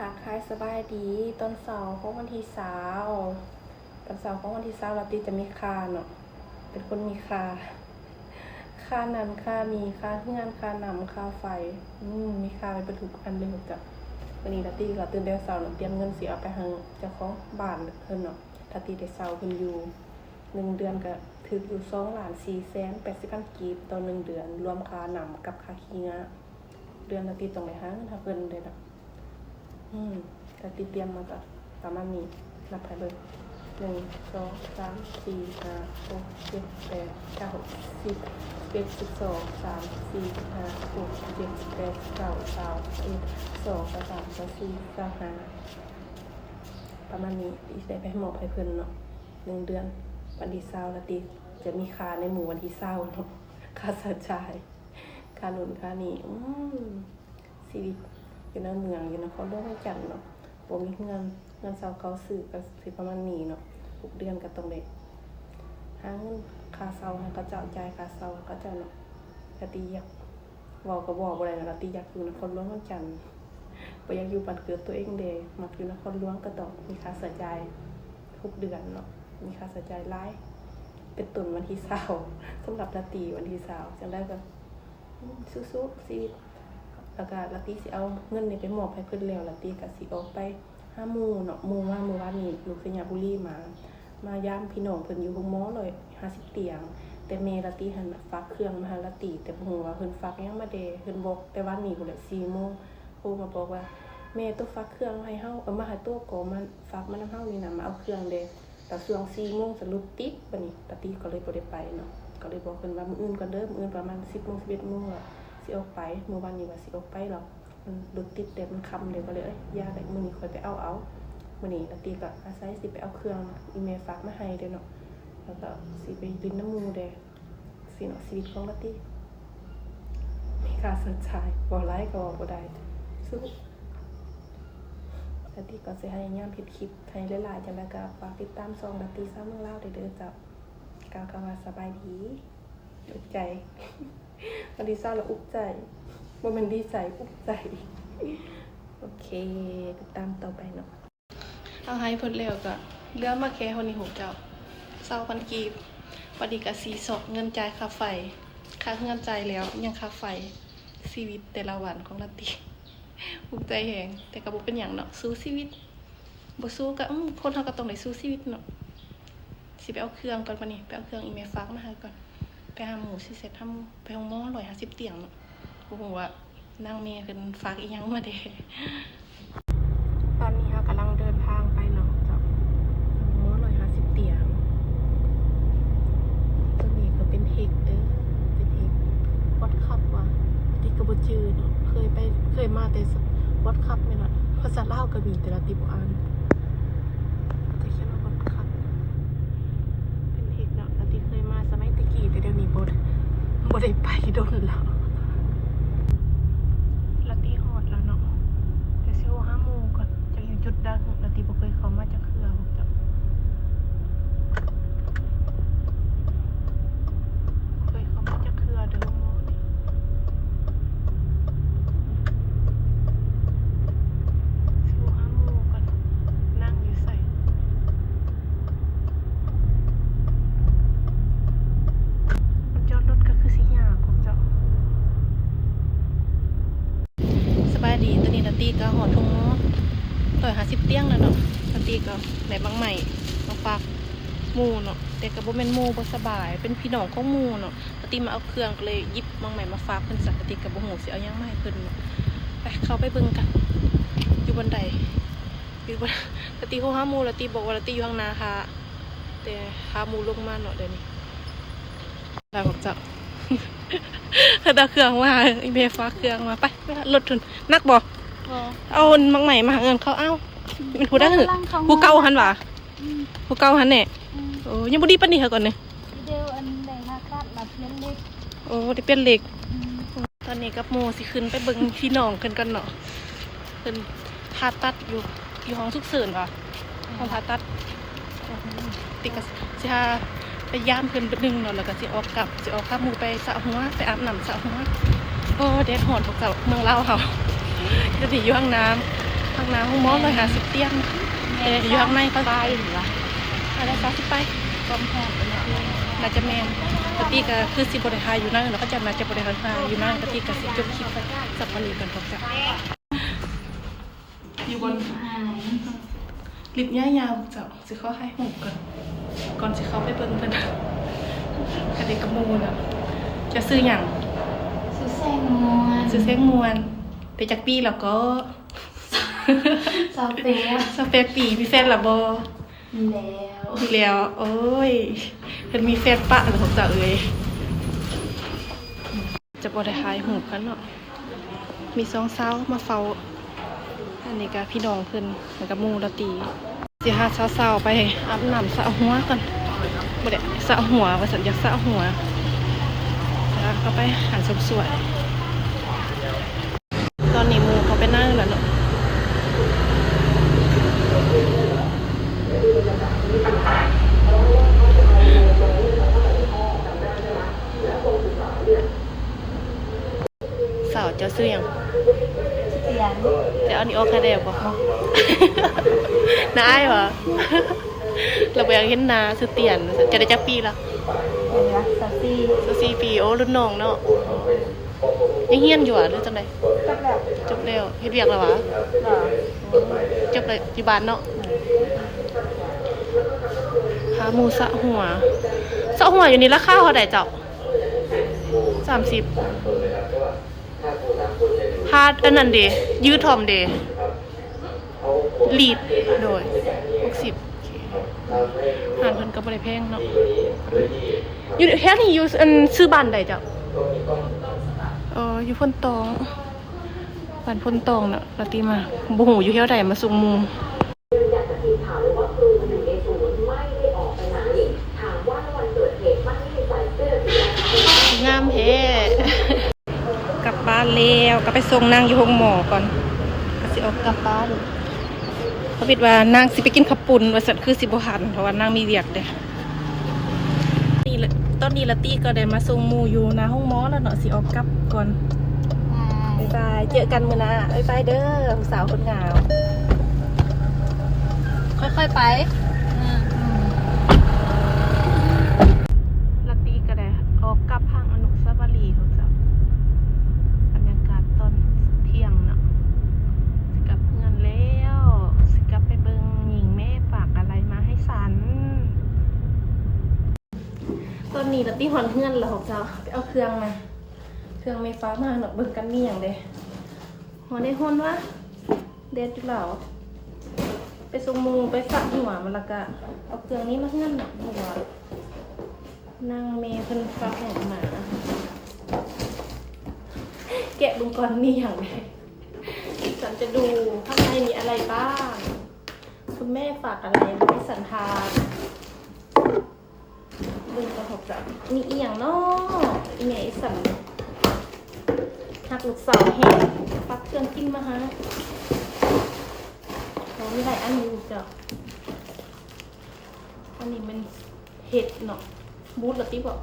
ທັກທາຍສະບາຍດີຕອນເຊົ້າຂອງວັນທີຊາວ. ຕອນເຊົ້າຂອງວັນທີຊາວ ລາຕີຈະມີຄ່າເນາະ, ເປັນຄົນມີຄ່າ ຄ່ານັ້ນຄ່ານີ້ ຄ່າເຮືອນ ຄ່ານ້ຳ ຄ່າໄຟ ອືມ ມີຄ່າໄປເບິດທຸກອັນເລີຍ. ກະມື້ນີ້ລາຕີກໍຕື່ນແຕ່ເຊົ້າເນາະ, ຕຽມເງິນຊິເອົາໄປໃຫ້ເຈົ້າຂອງບ້ານເພິ່ນເນາະ. ລາຕີໄດ້ເຊົ່າເພິ່ນຢູ່ໜຶ່ງເດືອນ ກະຖືກຢູ່ສອງລ້ານສີ່ແສນແປດສິບພັນກີບຕໍ່ໜຶ່ງເດືອນ, ລວມຄ່ານ້ຳກັບຄ່າຂີ້ຫຍ້າ. ເດືອນລາຕີຕ້ອງໄດ້ຫາເງິນໃຫ້ເພິ່ນເດ້ເນາະ. ອືມ ລາຕີຕຽມມາກະປະມານນີ້. ນັບໃຫ້ເບິ່ງ ໜຶ່ງ ສອງ ສາມ ສີ່ ຫ້າ ຫົກ ເຈັດ ແປດ ເກົ້າ ສິບ ສິບເອັດ ສິບສອງ ສາມ ສີ່ ຫ້າ ຫົກ ເຈັດ ແປດ ເກົ້າ ຊາວ ຊາວເອັດ ຊາວສອງ ຊາວສາມ ຊາວສີ່ ຊາວຫ້າ ປະມານນີ້ ທີ່ຊິໄດ້ໄປມອບໃຫ້ເພິ່ນເນາະ ໜຶ່ງເດືອນ. ວັນທີຊາວລາຕີຈະມີຄ່າໃນມື້ວັນທີຊາວເນາະ, ຄ່າໃຊ້ຈ່າຍ ຄ່າໂນ່ນຄ່ານີ້. ອືມ ຊີວິດຢູ່ໃນເມືອງ ຢູ່ນະຄອນຫຼວງວຽງຈັນເນາະ, ບໍ່ມີເຮືອນ ເຮືອນເຊົ່າເຂົາຊື້ ກະຊິປະມານນີ້ເນາະ. ທຸກເດືອນກະຕ້ອງໄດ້ຫາເງິນຄ່າເຊົ່າໃຫ້ເຂົາເຈົ້າ, ຈ່າຍຄ່າເຊົ່າໃຫ້ເຂົາເຈົ້າເນາະ. ລາຕີຢາກ ເວົ້າກໍເວົ້າບໍ່ໄດ້ເນາະ, ລາຕີຢາກຢູ່ນະຄອນຫຼວງວຽງຈັນ, ບໍ່ຢາກຢູ່ບ້ານເກີດຕົວເອງເດ້. ມັກຢູ່ນະຄອນຫຼວງກໍຕ້ອງມີຄ່າໃຊ້ຈ່າຍທຸກເດືອນເນາະ, ມີຄ່າໃຊ້ຈ່າຍຫຼາຍ ເປັນຕົ້ນວັນທີຊາວ. ສຳລັບລາຕີວັນທີຊາວ ຈັ່ງໃດກໍ ອືມ ສູ້ໆຊີວິດ. ແລ້ວກະລາຕີຊິເອົາເງິນນີ້ໄປມອບໃຫ້ເພິ່ນແລ້ວ ລາຕີກະຊິອອກໄປຫາໝູ່ເນາະ. ໝູ່ມາມື້ວານນີ້ ຢູ່ໄຊຍະບູລີມາ ມາຢາມພີ່ນ້ອງເພິ່ນຢູ່ໂຮງໝໍຮ້ອຍຫ້າສິບຕຽງ, ແຕ່ແມ່ລາຕີຫັ້ນຝາກເຄື່ອງມາໃຫ້ລາຕີ ແຕ່ບໍ່ຮູ້ວ່າເພິ່ນຝາກຫຍັງມາແດ່. ເພິ່ນບອກແຕ່ວານນີ້ພຸ້ນແຫຼະ ສີ່ໂມງ ໂທມາບອກວ່າ ແມ່ໂຕຝາກເຄື່ອງມາໃຫ້ເຮົາ ເອີ ມາໃຫ້ໂຕກໍມາ ຝາກມານຳເຮົານີ້ນະ ມາເອົາເຄື່ອງແດ່. ແລ້ວຊ່ວງສີ່ໂມງສະຫຼຸດຕິດ ບາດນີ້ລາຕີກໍເລີຍບໍ່ໄດ້ໄປເນາະ, ກໍເລີຍບອກເພິ່ນວ່າມື້ອື່ນກ່ອນເດີ ມື້ອື່ນປະມານສິບໂມງ ສິບເອັດໂມງ ລະຊິອອກໄປ. ມື້ວານນີ້ວ່າຊິອອກໄປ ລະມັນລົດຕິດແດ່ ມັນຄ່ຳແດ່ ກໍເລີຍ ເອີຍ ຢ່າແຫຼະ ມື້ນີ້ຂ້ອຍໄປເອົາເອົາ. ມື້ນີ້ລາຕີກໍອາໄສຊິໄປເອົາເຄື່ອງ ອີ່ແມ່ຝາກມາໃຫ້ເດ້ເນາະ, ແລ້ວກໍຊິໄປຫຼິ້ນນຳໝູ່ແດ່. ຊີ້ເນາະ ຊີວິດຂອງລາຕີ ມີຄ່າໃຊ້ຈ່າຍ ເວົ້າຫຼາຍກໍເວົ້າບໍ່ໄດ້ ສູ້. ລາຕີກໍຊິພະຍາຍາມເຮັດຄລິບໃຫ້ຫຼາຍໆ ຈັ່ງໃດກໍຝາກຕິດຕາມຊ່ອງລາຕີສາວເມືອງລາວເດີເຈົ້າ. ກ່າວຄຳວ່າສະບາຍດີ ອຸກໃຈ ວັນທີຊາວລະອຸກໃຈ ບໍ່ແມ່ນດີໃຈ ອຸກໃຈ. ໂອເຄ ຕິດຕາມຕໍ່ໄປເນາະ. ເອົາໃຫ້ເພິ່ນແລ້ວກະເຫຼືອມາແຄ່ເທົ່ານີ້ ຫົກເຈົ້າ ຊາວພັນກີບ. ບາດນີ້ກະຊິຊອກເງິນຈ່າຍຄ່າໄຟ ຄ່າເຮືອນຈ່າຍແລ້ວ ຍັງຄ່າໄຟ. ຊີວິດແຕ່ລະວັນຂອງລາຕີ ອຸກໃຈແຮງ ແຕ່ກະບໍ່ເປັນຫຍັງເນາະ ສູ້ຊີວິດ. ບໍ່ສູ້ກະ ອືມ ຄົນເຮົາກະຕ້ອງໄດ້ສູ້ຊີວິດເນາະ. ຊິໄປເອົາເຄື່ອງກ່ອນ ບາດນີ້ໄປເອົາເຄື່ອງ ອີ່ແມ່ຝາກມາໃຫ້ກ່ອນ. ໄປຫາໝູ່ ຊິເຊັດຫາໝູ່ ໄປໂຮງໝໍຮ້ອຍຫ້າສິບຕຽງເນາະ. ບໍ່ຮູ້ວ່ານາງແມ່ເພິ່ນຝາກອີ່ຫຍັງມາແດ່. ຕອນນີ້ເຮົາກຳລັງເດີນທາງໄປເນາະເຈົ້າ ໂຮງໝໍຮ້ອຍຫ້າສິບຕຽງ. ຕົວນີ້ກໍເປັນເຮັກເດີ ເປັນເຮັກ ວັດຄັບວ່າ ລາຕີກໍບໍ່ຈື່ເນາະ. ເຄີຍໄປ ເຄີຍມາແຕ່ວັດຄັບແມ່ນລະ ພາສາລາວກໍມີ ແຕ່ລາຕີບໍ່ອ່ານ. ເຂົາຈະຂຽນວ່າວັດຄັບ ເປັນເຮັກເນາະ. ລາຕີເຄີຍມາສະໄໝແຕ່ກີ້ ແຕ່ດຽວນີ້ບໍ່ ບໍ່ໄດ້ໄປດົນແລ້ວ. ລາຕີຮອດແລ້ວເນາະ ແຕ່ຊິໂທຫາໝູ່ກ່ອນ ຈັກຢູ່ຈຸດໃດ. ລາຕີບໍ່ເຄີຍເຂົ້າມາຈັກເທື່ອ ພວກເຈົ້າ ບໍ່ເຄີຍເຂົ້າມາຈັກເທື່ອເດີ ໂຮງໝໍນີ້. ຊິໂທຫາໝູ່ກ່ອນ ນາງຢູ່ໃສ? ຈອດລົດກໍຄືຊິຍາກພວກເຈົ້າ. ສະບາຍດີ ຕອນນີ້ລາຕີກໍຮອດໂຮງໝໍຮ້ອຍຫ້າສິບຕຽງແລ້ວເນາະ. ລາຕີກໍໄດ້ໝາກໄມ້ມາຝາກໝູ່ເນາະ ແຕ່ກໍບໍ່ແມ່ນໝູ່ບໍ່ສະບາຍ ເປັນພີ່ນ້ອງຂອງໝູ່ເນາະ. ລາຕີມາເອົາເຄື່ອງ ກໍເລີຍຫຍິບໝາກໄມ້ມາຝາກເພິ່ນຊະ. ລາຕີກໍບໍ່ຮູ້ຊິເອົາຫຍັງມາໃຫ້ເພິ່ນເນາະ. ໄປ ເຂົ້າໄປເບິ່ງກັນ ຢູ່ບ່ອນໃດ ຢູ່ບ່ອນ ລາຕີໂທຫາໝູ່ ລາຕີບອກວ່າລາຕີຢູ່ທາງໜ້າຖ້າ ແຕ່ຖ້າໝູ່ລົງມາເນາະ. ດຽວນີ້ລາບອກເຈົ້າ ເຂົາເອົາເຄື່ອງມາ ອີ່ແມ່ຝາກເຄື່ອງມາ. ໄປ ໄປ ລົດທຸນ ໜັກບໍ່? ບໍ່ ເອົາໝາກໄມ້ມາຫາເຮືອນເຂົາ. ເອົ້າ ແມ່ນຜູ້ໃດ? ຜູ້ເກົ່າຫັ້ນຫວາ? ອືມ ຜູ້ເກົ່າຫັ້ນແນ່. ອືມ ໂອ້ ຍັງບໍ່ດີປານນີ້ເຂົາກ່ອນນີ້. ດຽວອັນໃດຫາກັດມາປ່ຽນເຫຼັກ. ໂອ້ ໄດ້ປ່ຽນເຫຼັກ. ອືມ ຕອນນີ້ກັບໝູ່ຊິຂຶ້ນໄປເບິ່ງພີ່ນ້ອງເພິ່ນກ່ອນເນາະ. ເພິ່ນຜ່າຕັດຢູ່ ຢູ່ຫ້ອງສຸກເສີນຫວາ? ຫ້ອງຜ່າຕັດ. ຕິກະຊິຫາໄປຢາມເພິ່ນບຶດໜຶ່ງເນາະ ແລ້ວກະຊິອອກກັບ ຊິອອກພາໝູ່ໄປສະຫົວ ໄປອາບນ້ຳສະຫົວ. ໂອ້ ແດດຮ້ອນພວກເຈົ້າ ເມືອງລາວເຮົາ ດຽວນີ້ຢູ່ຫ້ອງນ້ຳ ຂ້າງໜ້າໂຮງໝໍ ຮ້ອຍຫ້າສິບຕຽງ ແຕ່ຢູ່ຂ້າງໃນເຂົາ ປາຍ ຫຼືວ່າ ອາດຈະຊາວສິບປາຍ ຄວາມແພງເປັນແບບນີ້ ໜ້າຈະແມ່ນ. ລາຕີກໍຄືຊິບໍ່ໄດ້ຖ່າຍຢູ່ໃນ ແລ້ວເຂົາເຈົ້າໜ້າຈະບໍ່ໄດ້ຖ່າຍຢູ່ໃນ. ລາຕີກໍຊິຈົບຄລິບໄປສ່ຳນີ້ກ່ອນເນາະ. ຢູ່ບ່ອນລິບຍາວໆ ເຈົ້າ ຊິຂໍຖ່າຍຮູບກ່ອນ ກ່ອນຊິເຂົ້າໄປເບິ່ງເພິ່ນ ກະໄດ້ກັບໝູ່ນະ. ເຈົ້າຊື່ຫຍັງ? ຊື່ແສງມ່ວນ. ຊື່ແສງມ່ວນ. ໄດ້ຈັກປີແລ້ວກໍ? ຊາວແປດ. ຊາວແປດປີ. ມີແຟນແລ້ວບໍ່? ມີແລ້ວ. ມີແລ້ວ. ໂອ້ຍ ເພິ່ນມີແຟນປະແລ້ວ ພວກເຈົ້າເອີຍ. ຈະບໍ່ໄດ້ຖ່າຍຮູບກັນເນາະ ມີສອງສາວມາເຝົ້າ. ອັນນີ້ກະພີ່ນ້ອງເພິ່ນ ແລ້ວກະໝູ່ລາຕີ. ຊິຫາສາວໆໄປອາບນ້ຳສະຫົວກ່ອນ. ບໍ່ໄດ້ສະຫົວວ່າຊັ້ນ ຢາກສະຫົວ. ແລ້ວກໍໄປຮ້ານເສີມສວຍ. ຕອນນີ້ໝູ່ເຂົາໄປນາແລ້ວເນາະ. ສາວ ເຈົ້າຊື່ຫຍັງ? ຊື່ຕຽນ. ເຈົ້າ ອັນນີ້ອອກໃຫ້ແດ່ບໍ່? ໜ້າອາຍຫວາ? ລາວບໍ່ຢາກເຫັນໜ້າ. ຊື່ຕຽນ. ເຈົ້າໄດ້ຈັກປີລະ? ຊາວສີ່. ຊາວສີ່ປີ. ໂອ້ ລຸ້ນນ້ອງເນາະ. ຍັງຮຽນຢູ່ຫວາ ຫຼືຈັ່ງໃດ? ຈົບແລ້ວ. ຈົບແລ້ວ. ເຮັດວຽກແລ້ວຫວາ? ໂອ້ ຈົບແລ້ວ ຢູ່ບ້ານເນາະ. ພາໝູ່ສະຫົວ. ສະຫົວຢູ່ນີ້ລາຄາເທົ່າໃດເຈົ້າ? ສາມສິບ. ພາດອັນນັ້ນເດ ຍືດຖ່ອມເດ ລີດ. ໂດຍ ຫົກສິບ. ໂອເຄ ຮ້ານເພິ່ນກໍບໍ່ໄດ້ແພງເນາະ. ຢູ່ແຖວນີ້ ຢູ່ອັນ ຊື່ບ້ານໃດເຈົ້າ? ເອີ ຢູ່ໂພນຕອງ ບ້ານໂພນຕອງເນາະ. ລາຕີມາ ບໍ່ຮູ້ຢູ່ແຖວໃດ ມາສົ່ງໝູ່. ງາມແທ້. ກັບບ້ານແລ້ວ ກໍໄປສົ່ງນາງຢູ່ໂຮງໝໍກ່ອນ ກໍຊິອອກກັບບ້ານ. ເຂົາຄິດວ່ານາງຊິໄປກິນເຂົ້າປຸ້ນວ່າຊັ້ນ ຄືຊິບໍ່ທັນ ເພາະວ່ານາງມີວຽກເດ້. ນີ້ລະ ຕອນນີ້ລາຕີກໍໄດ້ມາສົ່ງໝູ່ຢູ່ໜ້າໂຮງໝໍແລ້ວເນາະ ຊິອອກກັບກ່ອນ. ບາຍບາຍ ເຈີກັນມື້ໜ້າ ບາຍບາຍເດີ ຜູ້ສາວຄົນງາມ. ຄ່ອຍໆໄປ. ອືມ ລາຕີກໍໄດ້ອອກກັບທາງອະນຸສາວະລີເຮົາເຈົ້າ. ບັນຍາກາດຕອນທ່ຽງເນາະ ຊິກັບເຮືອນແລ້ວ ຊິກັບໄປເບິ່ງຍິງແມ່ຝາກອາໄລມາໃຫ້ສັນ. ຕອນນີ້ລາຕີຮອດເຮືອນແລ້ວເຈົ້າ ໄປເອົາເຄື່ອງມາ ເຄື່ອງແມ່ຝາກມາເນາະ. ເບິ່ງກັນມີຫຍັງແດ່. ຫົວໄດ້ຫົນວະ ແດດຢູ່ລາວ. ໄປສົ່ງໝູ່ ໄປສະຫົວມາ ແລ້ວກະເອົາເຄື່ອງນີ້ມາເຮືອນເນາະ ເພາະວ່ານາງແມ່ເພິ່ນຝາກຂອງມາ. ແກະເບິ່ງກ່ອນມີຫຍັງແດ່. ສັນຈະດູຂ້າງໃນມີອະໄລບ້າງ. ຄຸນແມ່ຝາກອາໄລມາໃຫ້ສັນທານ. ເບິ່ງກະທົບລະ ມີອີ່ຫຍັງເນາະ? ອີ່ແມ່ອີ່ສັນນີ້ ຮັກລູກສາວແຮງ ຝາກເຄື່ອງກິນມາໃຫ້. ໂອ້ ມີຫຼາຍອັນຢູ່ເຈົ້າ. ອັນນີ້ແມ່ນເຫັດເນາະ ບູດລະຕິບໍ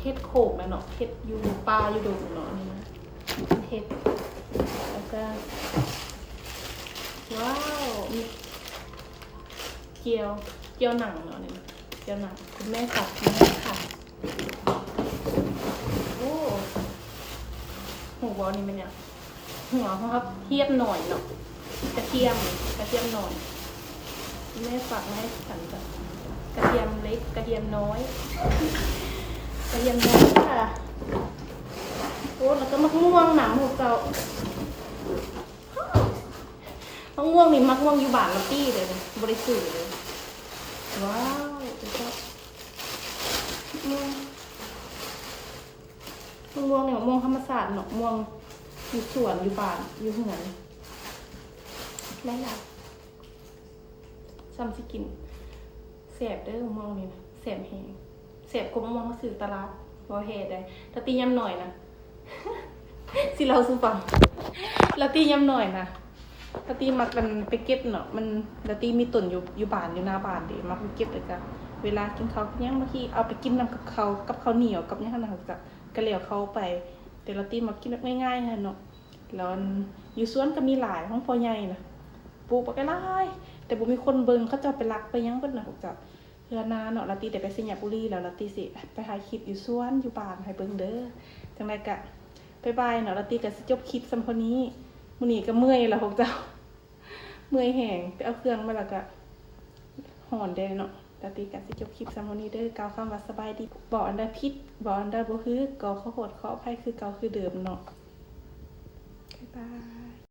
ເຫັດໂຂກນະເນາະ ເຫັດຢູ່ປ່າຢູ່ດົງເນາະ. ອັນນີ້ນະ ເຫັດ ແລ້ວກະ ວ້າວ ມີ ແຈ່ວ ແຈ່ວໜັງເນາະ ນີ້ນະ ແຈ່ວໜັງ ຄຸນແມ່ຝາກມາໃຫ້ຂາຍ. ໂອ້ ຮູ້ບໍ່ ນີ້ແມ່ນຫຍັງ? ຫົວຂອງເຮົາ ກະທຽມໜ້ອຍເນາະ ກະທຽມ ກະທຽມໜ້ອຍ. ແມ່ຝາກມາໃຫ້ສັນ ກະທຽມເລັກ ກະທຽມນ້ອຍ ກະທຽມນ້ອຍ. ໂອ້ ແລ້ວກະໝາກມ່ວງນຳ ພວກເຈົ້າ. ໝາກມ່ວງນີ້ ໝາກມ່ວງຢູ່ບ້ານລະຕິເດີ ບໍ່ໄດ້ຊື້ເດີ. ວ້າວ ເຈົ້າ ໝາກມ່ວງ ໝາກມ່ວງນີ້ ໝາກມ່ວງທຳມະຊາດເນາະ ມ່ວງຢູ່ສວນ ຢູ່ບ້ານ ຢູ່ເຮືອນ ຫຼາຍໆ. ຊ່ຳຊິກິນ ແຊບເດີ ໝາກມ່ວງນີ້ນະ ແຊບແຮງ ແຊບກວ່າໝາກມ່ວງເຮົາຊື້ຕະຫຼາດ ເວົ້າແທ້ໃດ໋. ລະຕິຍາມໜ້ອຍນະ ຊິເລົ່າສູ່ຟັງ ລະຕິຍາມໜ້ອຍນະ ລະຕິມັກອັນໄປເກັບເນາະ ມັນ ລະຕິມີຕົ້ນຢູ່ ຢູ່ບ້ານ ຢູ່ໜ້າບ້ານເດ ມັກໄປເກັບ ແລ້ວກະເວລາກິນເຂົ້າກິນຫຍັງ ບາງທີເອົາໄປກິນນຳກັບເຂົ້າ ກັບເຂົ້າໜຽວ ກັບຫຍັງຫັ້ນນະ ກະ ກະແລ້ວເຂົ້າໄປ. ແຕ່ລະຕິມັກກິນແບບງ່າຍໆຫັ້ນເນາະ. ແລ້ວ ອັນ ຢູ່ສວນກໍມີຫຼາຍ ຂອງພໍ່ໃຫຍ່ນະ ປູກບັກຫຼາຍ ແຕ່ບໍ່ມີຄົນເບິ່ງ ເຂົາເຈົ້າໄປລັກໄປຫຍັງເບິດນະພວກເຈົ້າ. ເຮືອນາເນາະ ລາຕີໄດ້ໄປໄຊຍະບູລີແລ້ວ ລາຕີຊິໄປຖ່າຍຄລິບຢູ່ສວນຢູ່ບ້ານໃຫ້ເບິ່ງເດີ. ຈັ່ງໃດກະບາຍບາຍເນາະ ລາຕີກະຊິຈົບຄລິບສ່ຳເທົ່ານີ້. ມື້ນີ້ກະເມື່ອຍແລ້ວພວກເຈົ້າ ເມື່ອຍແຮງ ໄປເອົາເຄື່ອງມາແລ້ວກະຮ້ອນແດ່ເນາະ. ລາຕີກະຊິຈົບຄລິບສ່ຳເທົ່ານີ້ເດີ ກ່າວຄຳວ່າສະບາຍດີ. ເວົ້າອັນໃດຜິດ ເວົ້າອັນໃດບໍ່ຖືກ ກໍຂໍໂທດຂໍອະໄພຄືເກົ່າຄືເດີມເນາະ. ບາຍບາຍ.